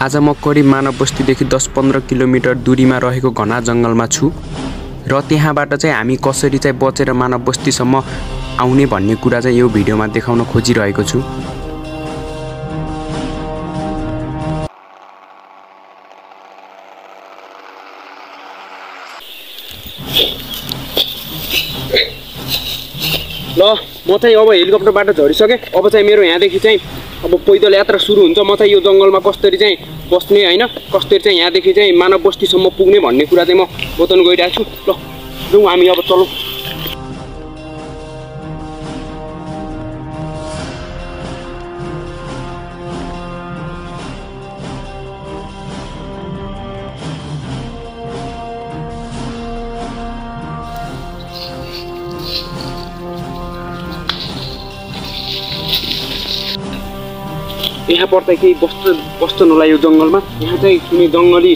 आज म करिब मानव बस्तीदेखि 10-15 किलोमिटर दूरीमा रहेको घना जङ्गलमा छु र त्यहाँबाट चाहिँ हामी कसरी चाहिँ बचेर मानव बस्तीसम्म आउने भन्ने कुरा चाहिँ यो भिडियोमा देखाउन खोजिरहेको छु। ल म चाहिँ अब हेलिकप्टरबाट झरिसकेँ। अब चाहिँ मेरो यहाँदेखि चाहिँ अब पैदल यात्रा सुरु हुन्छ। म चाहिँ यो जङ्गलमा कसरी चाहिँ बस्ने हैन, कसरी चाहिँ यहाँदेखि चाहिँ मानव बस्तीसम्म पुग्ने भन्ने कुरा चाहिँ म बताउन गइरहेको छु। ल जाउँ हामी अब चलौँ। यहाँ पर्दा केही बस्छन् होला यो जङ्गलमा। यहाँ चाहिँ कुनै जङ्गली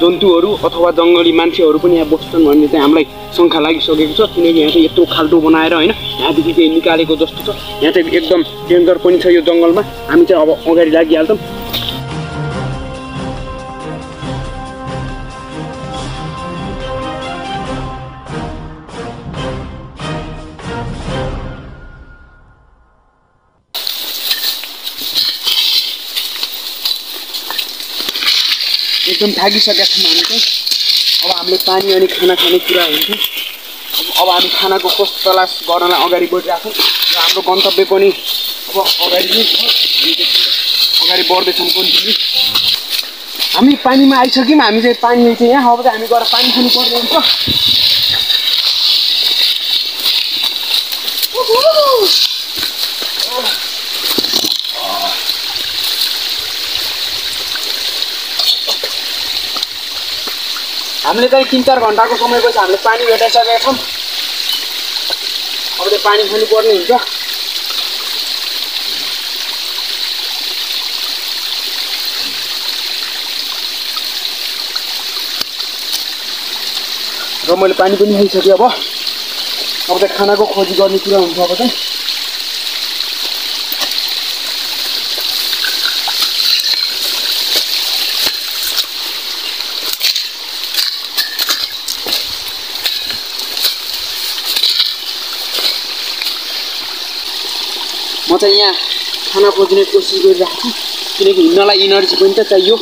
जन्तुहरू अथवा जङ्गली मान्छेहरू पनि यहाँ बस्छन् भन्ने चाहिँ हामीलाई शङ्का लागिसकेको छ। किनकि यहाँ चाहिँ यत्रो खाल्टो बनाएर हैन यहाँदेखि चाहिँ निकालेको जस्तो छ। यहाँ चाहिँ एकदम डेन्जर पनि छ यो जङ्गलमा। हामी चाहिँ अब अगाडि लागिहाल्छौँ। एकदम थाकिसकेका छौँ हामी चाहिँ। अब हामीले पानी अनि खाना खाने कुरा हुन्छ। अब हामी खानाको खोज तलास गर्नलाई अगाडि बढिरहेको छौँ र हाम्रो गन्तव्य पनि अब अगाडि नै छ। अगाडि बढ्दैछौँ कन्टिन्यू। हामी पानीमा आइसक्यौँ। हामी चाहिँ पानी चाहिँ यहाँ। अब चाहिँ हामी गएर पानी खानु पर्ने हुन्छ। हामीले चाहिँ 3-4 घन्टाको समयपछि हामीले पानी भेटाइसकेका छौँ। अब चाहिँ पानी खानु पर्ने हुन्छ। र मैले पानी पनि खाइसकेँ। अब चाहिँ खानाको खोजी गर्ने कुरा हुन्छ। अब चाहिँ म चाहिँ यहाँ खाना खोज्ने कोसिस गरिरहेको छु। किनकि हिँड्नलाई इनर्जी पनि त चाहियो।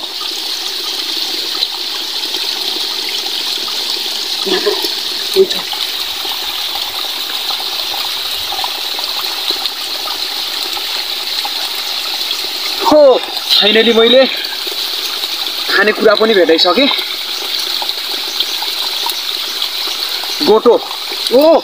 हो फाइनली मैले खानेकुरा पनि भेटाइसकेँ। गोटो ओ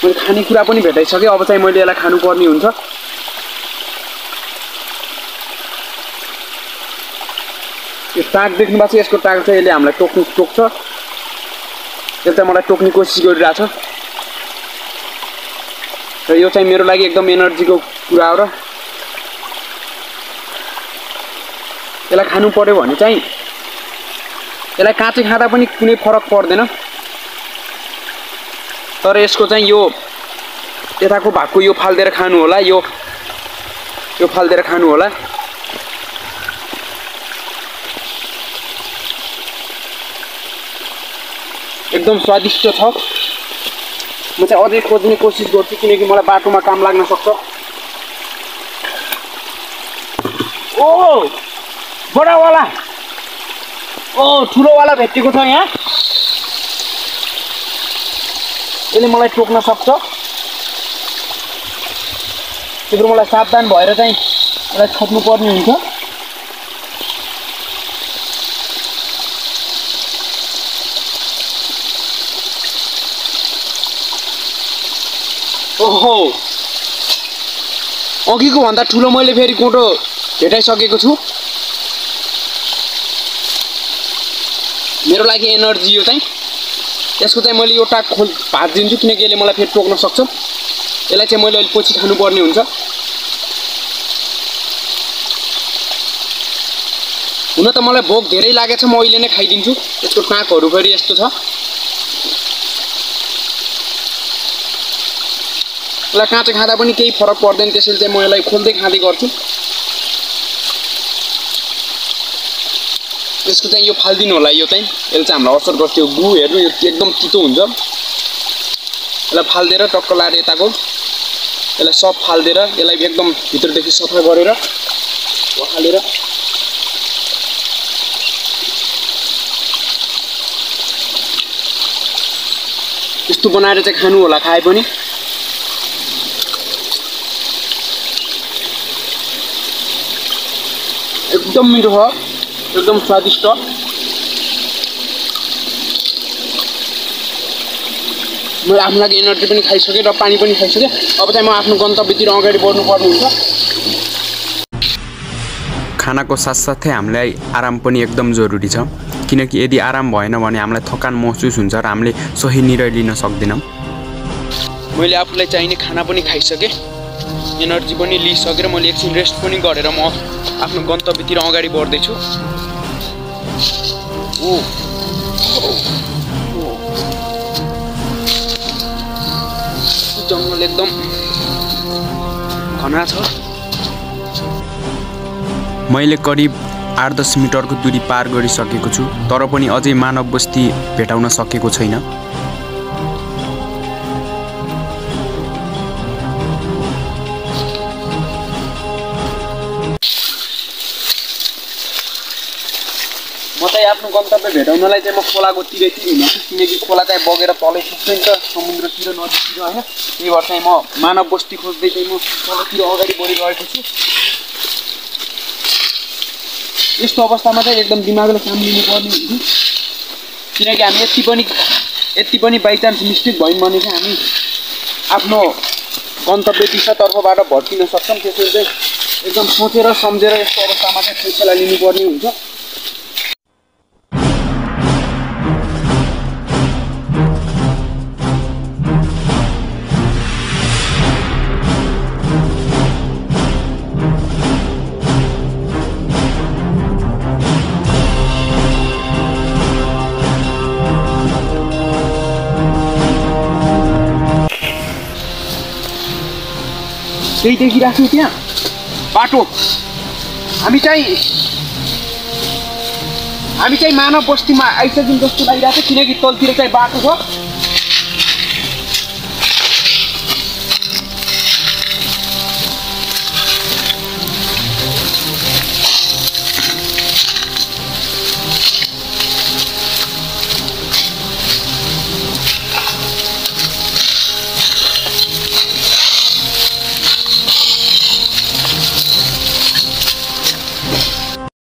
मैले खानेकुरा पनि भेटाइसकेँ। अब चाहिँ मैले यसलाई खानुपर्ने हुन्छ। यो टाक देख्नु भएको छ। यसको टाक चाहिँ यसले हामीलाई टोक्छ। यसले चाहिँ मलाई टोक्ने कोसिस गरिरहेछ र यो चाहिँ मेरो लागि एकदम एनर्जीको कुरा हो। र यसलाई खानु पर्यो भने चाहिँ यसलाई काँचै खाँदा पनि कुनै फरक पर्दैन। तर यसको चाहिँ यो यताको भागको यो फाल्देर खानु होला। यो फाल्देर खानु होला। एकदम स्वादिष्ट छ। म चाहिँ अझै खोज्ने कोसिस गर्छु किनकि मलाई बाटोमा काम लाग्न सक्छ। ओ बडावाला ठुलोवाला भेटेको छ यहाँ। यसले मलाई टोक्न सक्छ। त्यसले मलाई सावधान भएर चाहिँ यसलाई छोप्नु पर्ने हुन्छ। ओहो अघिको भन्दा ठुलो मैले फेरि गोटो भेटाइसकेको छु। मेरो लागि एनर्जी यो चाहिँ। यसको चाहिँ मैले यो टाक भाँचिदिन्छु किनकि यसले मलाई फेरि टोक्न सक्छ। यसलाई चाहिँ मैले अहिले पछि खानुपर्ने हुन्छ। हुन त मलाई भोक धेरै लागेछ। म अहिले नै खाइदिन्छु। यसको टाकहरू फेरि यस्तो छ। यसलाई काँचो खाँदा पनि केही फरक पर्दैन, त्यसैले चाहिँ म यसलाई खोल्दै खाँदै गर्छु। यसको चाहिँ यो फाल्दिनु होला, यो चाहिँ यसले चाहिँ हामीलाई असर गर्छ। यो गु हेर्नु, यो एकदम तितो हुन्छ। यसलाई फाल्दिएर टक्क लाएर यताको यसलाई सब फाल्दिएर यसलाई एकदम भित्रदेखि सफा गरेर पखालेर यस्तो बनाएर चाहिँ खानु होला खाए पनि। एकदम मिठो छ, एकदम स्वादिष्ट। मैले आफ्नो लागि एनर्जी पनि खाइसकेँ र पानी पनि खाइसकेँ। अब चाहिँ म आफ्नो गन्तव्यतिर अगाडि बढ्नुपर्ने हुन्छ। खानाको साथसाथै हामीलाई आराम पनि एकदम जरुरी छ, किनकि यदि आराम भएन भने हामीलाई थकान महसुस हुन्छ र हामीले सही निर्णय लिन सक्दैनौँ। मैले आफूलाई चाहिने खाना पनि खाइसकेँ, एनर्जी पनि लिइसकेर मैले एकछिन रेस्ट पनि गरेर म आफ्नो गन्तव्यतिर अगाडि बढ्दैछु। जङ्गल एकदम घना छ। मैले करिब 8-10 मिटरको दूरी पार गरिसकेको छु, तर पनि अझै मानव बस्ती भेटाउन सकेको छैन। म चाहिँ आफ्नो गन्तव्य भेटाउनलाई चाहिँ म खोलाको तिरैतिर हिँड्छु, किनकि खोला चाहिँ बगेर तलै पुग्छ नि त समुद्रतिर, नदीतिर होइन। त्यही भएर चाहिँ म मानव बस्ती खोज्दै चाहिँ म तलतिर अगाडि बढिरहेको छु। यस्तो अवस्थामा चाहिँ एकदम दिमागले काम लिनुपर्ने हुन्छ, किनकि हामी यति पनि बाइचान्स मिस्टेक भयौँ भने चाहिँ हामी आफ्नो गन्तव्य दिशातर्फबाट भड्किन सक्छौँ। त्यसैले चाहिँ एकदम सोचेर सम्झेर यस्तो अवस्थामा चाहिँ फैसला लिनुपर्ने हुन्छ। केही देखिराख्यो त्यहाँ बाटो। हामी चाहिँ मानव बस्तीमा आइसक्यौँ जस्तो लागिरहेको छ, किनकि तलतिर चाहिँ बाटो छ